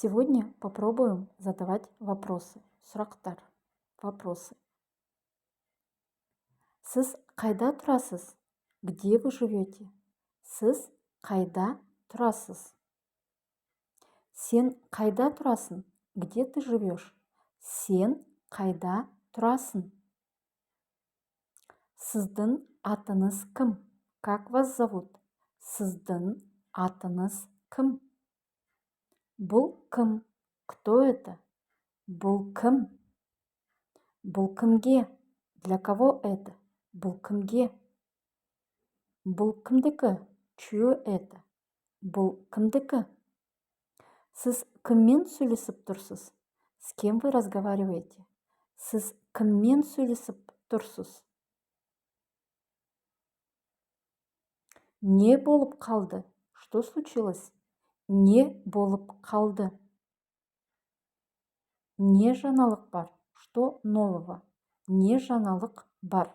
Сегодня попробуем задавать вопросы. Сұрақтар. Вопросы. Сіз қайда тұрасыз? Где вы живете? Сіз қайда тұрасыз? Сен қайда тұрасың? Где ты живешь? Сен қайда тұрасың? Сіздің атыңыз кім? Как вас зовут? Сіздің атыңыз кім? Бұл кім? Кто это? Бұл кім? Бұл кімге? Для кого это? Бұл кімге? Бұл кімдікі? Чье это? Бұл кімдікі? Сіз кіммен сөйлесіп тұрсыз? С кем вы разговариваете? Сіз кіммен сөйлесіп тұрсыз? Не болып қалды? Что случилось? Не болып қалды? Не жаңалық бар? Что нового? Не жаңалық бар?